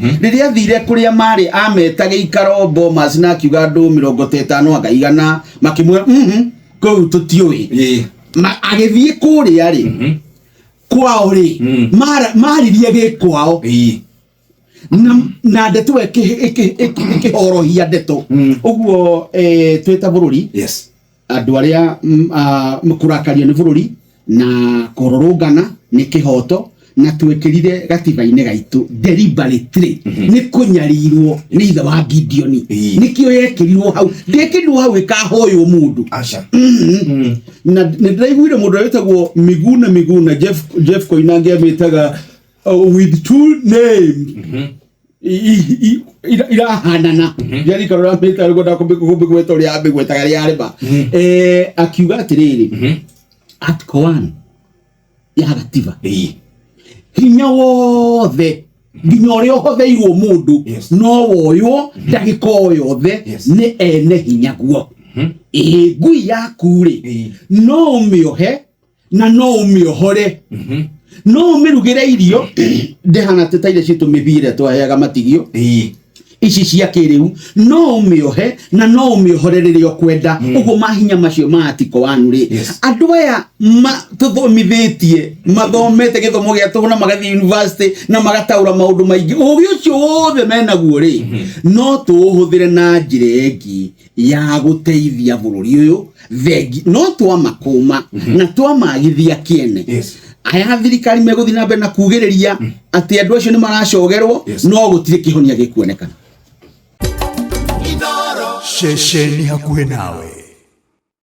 Rĩrĩa athire kũrĩa marĩ ameta gĩikaro Bomas na akiuga andũ 50 anga 100 makĩmwĩra kũu tũtiũĩ. Agĩthiĩ kũrĩa rĩ kwao rĩ maririe gĩ kwao na ndeto ĩkĩhorohia ndeto ũguo twĩ ta bũrũri andũ arĩa kũrakario nĩ bũrũri na kũrũrũngana nĩ kĩhoto na twĩkĩrire gatiba-inĩ gaitũ deliberately nĩ kũnyarirwo nĩ ithe wa Gideoni. Nĩkĩo yekĩrirwo hau, ndĩkĩrirwo hau ĩkahoywo mũndũ. Aca. Na nĩ ndĩraiguire mũndũ ũrĩa wĩtagwo Miguna Miguna Jeff Koinange amĩtaga with two names irahanana njarikara ũramĩta rĩu ndakũmĩgweta ũrĩa amĩgwetaga rĩa arĩma. Akiuga atĩrĩrĩ, article 1 ya gatiba hinya wothe nginya ũrĩa ũhotheirwo mũndũ no woywo ndagĩka o yothe nĩ ene hinya guo. Ĩĩ, ngui yaku rĩ no ũmĩohe na no ũmĩohore, no ũmĩrugĩre irio ndĩhana ta iria citũ mĩbira twaheaga matigio ici cia kĩrĩu, no ũmĩohe na no ũmĩohore rĩrĩa ũkwenda. Ũguo mahinya macio ma article 1 rĩ andũ aya tũthomithĩtie mathomete gĩthomo gĩa tũhũ na magathiĩ university na magataũra maũndũ maingĩ, ũgĩ ũcio wothe menaguo rĩ no tũũhũthĩre na njĩra ĩngĩ ya gũteithia bũrũri ũyũ thengi no twamakũma na twamagithia kĩene. Aya thirikari megũthiĩ na mbere na kugĩrĩria atĩ andũ acio nĩ maracogerwo no gũtirĩ kĩhonia gĩkuonekana. Ceceni hakuhĩ nawe.